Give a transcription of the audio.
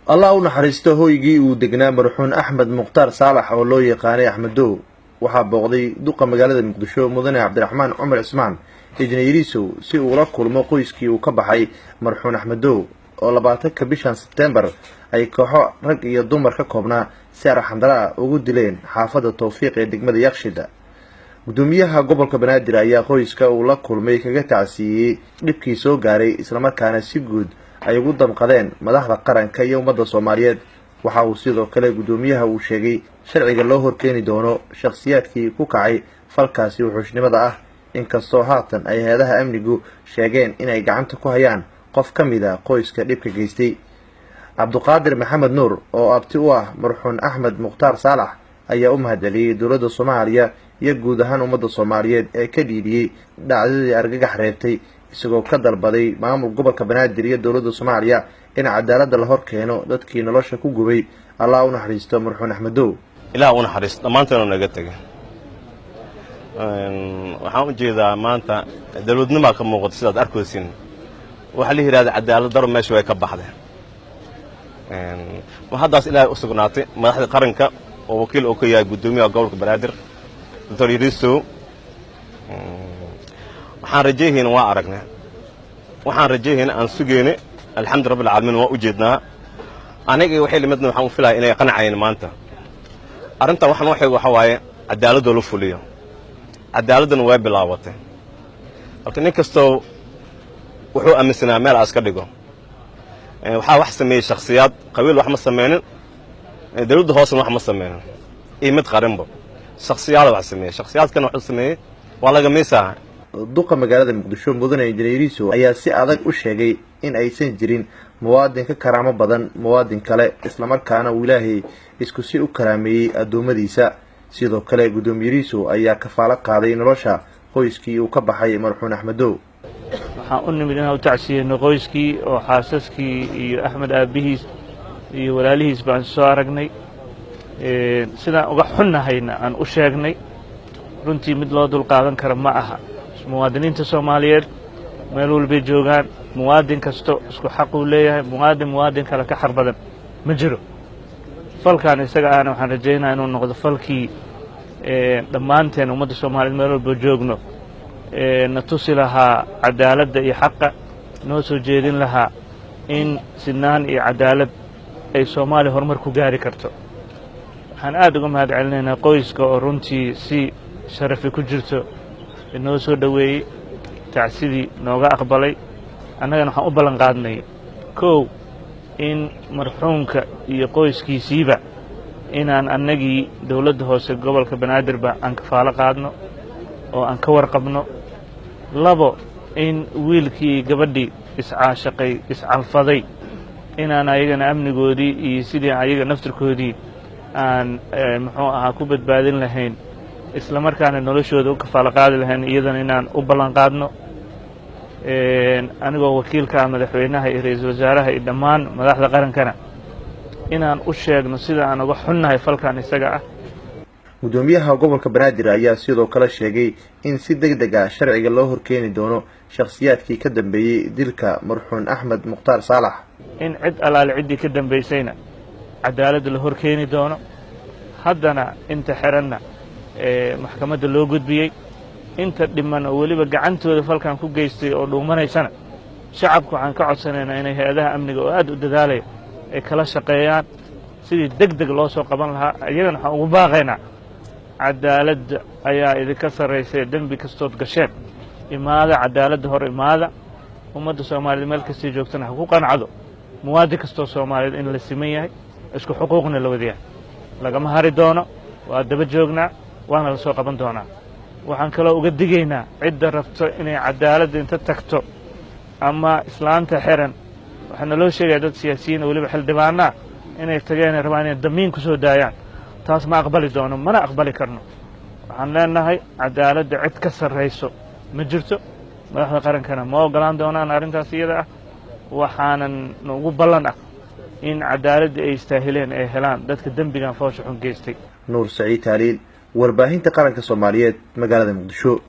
Allah u naxariisto hoygii uu degnaa marxuun Axmed Mukhtaar Saalax oo loo yaqaanay Axmedow. Waxaa booqday duqa magaalada Muqdisho, mudane Cabdiraxmaan Cumar Cismaan Injineer Yariisow, si uu la kulmo qoyskii uu ka baxay marxuun Axmedow, oo 20-ka bishan Sebtembar ay kooxo rag iyo dumar ka koobnaa si arxandara ugu dileen xaafadda Towfiiq ee degmada Yaaqshida. Gudoomiyaha gobolka Banaadir ayaa qoyska uu la kulmay kaga tacsiiyey dhibkii soo gaaray, islamarkaana si guud ay ugu damqadeen madaxda qaranka iyo ummadda Soomaaliyeed. Waxa uu sidoo kale gudoomiyaha uu sheegay sharciga loo horkeeni doono shakhsiyaadkii ku kacay falkaasi wuxuushnimada ah, inkastoo haatan ay hay-adaha amnigu sheegeen inay gacanta ku hayaan qof ka mid a qoyska dhibka geystay. Cabduqaadir Maxamed Nuur oo abti u ah marxuun Axmed Mukhtaar Saalax ayaa u mahadceliyey dowladda Soomaaliya iyo guud ahaan ummadda Soomaaliyeed ee ka dhiidhiyey dhacdadii argagax reebtay, isagoo ka dalbaday maamul gobolka Banaadir iyo dowladda Soomaaliya in cadaaladda la hor keeno dadkii nolosha ku gubay. Allah u naxariisto marxuun Axmedow. Ilaah u naxariisto dhammaanteena naga tegay. Waxaan u jeedaa maanta dawladnimaa ka muuqata, sidaad arkaysin. Waxaa la yidhahda cadaalad daro meesha way ka baxday. Haddaas Ilaahay u sugnaatay madaxda qaranka oo wakiil oo ka yahay guddoomiyaha gobolka Banaadir, Doctor Yariisow. Waxaan rajayhayna waa aragnay, waxaan rajayhayna aan sugayna, alxamdu rabbi alcaalamiin, waa u jeednaa. Aniga waxay limidna waxaan u filaya inay qancayeen maanta arrintan. Waxaan waxay waxa waaye cadaaladoo la fuliyo, cadaaladdana way bilaabatay. Marka nin kastoo wuxuu aaminsanaa meel aas ka dhigo. Waxaa wax sameeyey shakhsiyaad, qabiil wax ma sameynin, dawladda hoosena wax ma sameynin iyo mid qarinba, shakhsiyaada wax sameeyey. Shakhsiyaadkana wuxuu sameeyey waa laga miisaa. Duqa magaalada Muqdisho, mudane Injineer Yariisow, ayaa si adag u sheegay in aysan jirin muwaadin ka karaamo badan muwaadin kale, islamarkaana uu Ilaahay isku si u karaameeyey addoommadiisa. Sidoo kale gudoomiye Yariisow ayaa kafaalo qaaday nolosha qoyskii uu ka baxay marxuun Axmedow. Waxaan u nimid inaan u tacsiyeyno qoyskii oo xaasaskii iyo Axmed aabbihiis iyo walaalihiis baan soo aragnay. Sidaan uga xunnahayna aan u sheegnay. Runtii mid loo dulqaadan karo ma aha. Muwaadiniinta Soomaaliyeed meel walbay joogaan, muwaadin kasto isku xaquu leeyahay. Muwaadin muwaadin kale ka xaq badan ma jiro. Falkan isaga ahna waxaan rajaynaya inuu noqdo falkii dhammaanteen ummadda Soomaaliyeed meel walba joogno na tusi lahaa cadaaladda iyo xaqa, noo soo jeedin lahaa in sinaan iyo cadaalad ay Soomaaliya horumar ku gaari karto. Waxaan aad uga mahad celinaynaa qoyska oo runtii si sharafi ku jirto inoo soo dhoweeyey, tacsidii nooga aqbalay. Annagana waxaan u ballan qaadnay, kow, in marxuumka iyo qoyskiisiiba inaan annagii dowladda hoose gobolka Banaadirba aan kafaalo qaadno oo aan ka warqabno. Labo, in wiilkii gabadhii iscaashaqay, iscalfaday, inaan ayagana amnigoodii iyo sidii ayaga naftirkoodii aan muxuu ahaa ku badbaadin lahayn, isla markaana noloshooda u kafaalo qaadi lahayn, iyadana inaan u ballan qaadno. Anigoo wakiilka ah madaxweynaha iyo ra-iisul wasaaraha iyo dhammaan madaxda qarankana inaan u sheegno sida aan uga xunnahay falkan isaga ah. Gudoomiyaha gobolka Banaadir ayaa sidoo kale sheegay in si deg deg ah sharciga loo horkeeni doono shakhsiyaadkii ka dambeeyey dilka marxuun Axmed Mukhtaar Saalax. In cid allaale ciddii ka dambaysayna cadaaladda la horkeeni doono, haddana inta xiranna maxkamadda loo gudbiyey, inta dhiman oo weliba gacantooda falkan ku geystay oo dhuumanaysana shacabku waxaan ka codsanaynaa inay hay-adaha amniga oo aad u dadaalaya ay kala shaqeeyaan sidii deg deg loo soo qaban lahaa. Iyagana waxaan ugu baaqaynaa, cadaaladda ayaa idinka sarraysay, dembi kastood gasheen imaada, cadaaladda hor imaada. Ummadda Soomaaliyeed meel kastay joogtana ha ku qancado muwaadin kastoo Soomaaliyeed in la siman yahay, isku xuquuqna la wada yahay. Lagama hari doono, waa daba joognaa, waana la soo qaban doonaa. Waxaan kaloo uga digaynaa cidda rabto inay cadaaladda inta tagto ama islaanta xiran. Waxaa naloo sheegaya dad siyaasiyiin oo weliba xildhibaanaa inay tageen, ay rabaan inay damiin ku soo daayaan. Taas ma aqbali doono, mana aqbali karno. Waxaan leenahay cadaaladda cid ka sarrayso ma jirto, madaxda qarankana ma oggolaan doonaan arrintaas iyada ah. Waxaanan ugu ballan ah in cadaaladda ay istaahileen ay helaan dadka dembigan foosha xun geystay. Nuur Saciid Taaliil, warbaahinta qaranka Soomaaliyeed, magaalada Muqdisho.